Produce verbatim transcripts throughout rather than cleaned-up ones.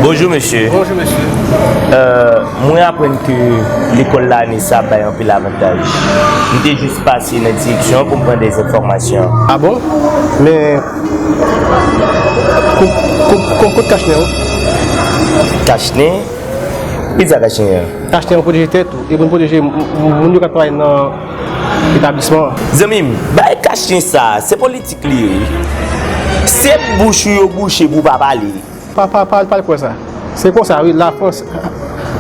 Bonjou, mesye. Bonjou, mesye. Euh, mwen aprann ke lekòl la ane sa bay anpil avantaj. M te jis pase nan direksyon an pou m pran de enfòmasyon. Ah bon? Men, ko-, ko-, ko-, kot kachnen an? Kachnen? Ki sa kachnen an? Kachnen an pwoteje tèt ou, e pou n pwoteje m-, m-, moun yo k ap travay nan etablisman an. Zanmi m, bay kachnen sa, se politik li ye, wi. Se bouch ou yo bouche pou w pa pale. Pa, pa, pa, pa kwè sa. Se konsa, wi, Lafrans a-,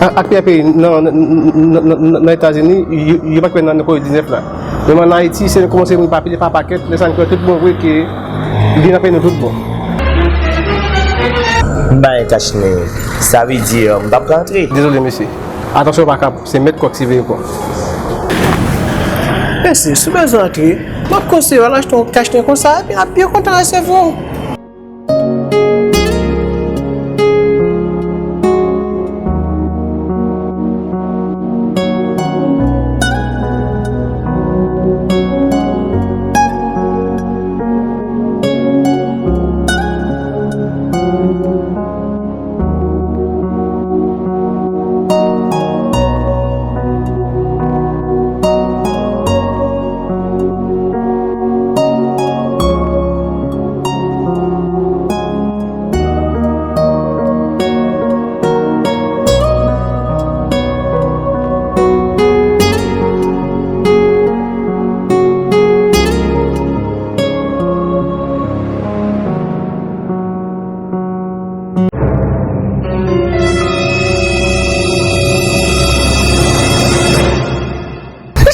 a-, ak pye peyi nan, nan, nan, nan, nan Etazini, yo, yo pa kwè nan, nan kovid diznèf la. Menm ann Ayiti, se nou kòmanse moun pa pile pa pakèt, lè sa n kwè tout bon vre ke li nan peyi nou tout bon. M pa gen kach nen. Sa vle di, m p ap ka antre. Dezole, mesye. Atansyon pa kap, se mèt kò k siveye kò. Mesye, si w bezwen antre, m ap konseye w al achte yon kach nen konsa, epi n ap byen kontan resevwa w.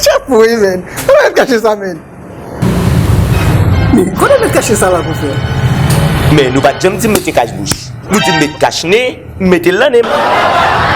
Chapo, wi, men. Kote w mèt kache sa, men? Men, kote w mèt kache sa la pou fè? Men, nou pa t janm di m mete kach bouch. Nou di m met kach nen, m mete l nan nen m.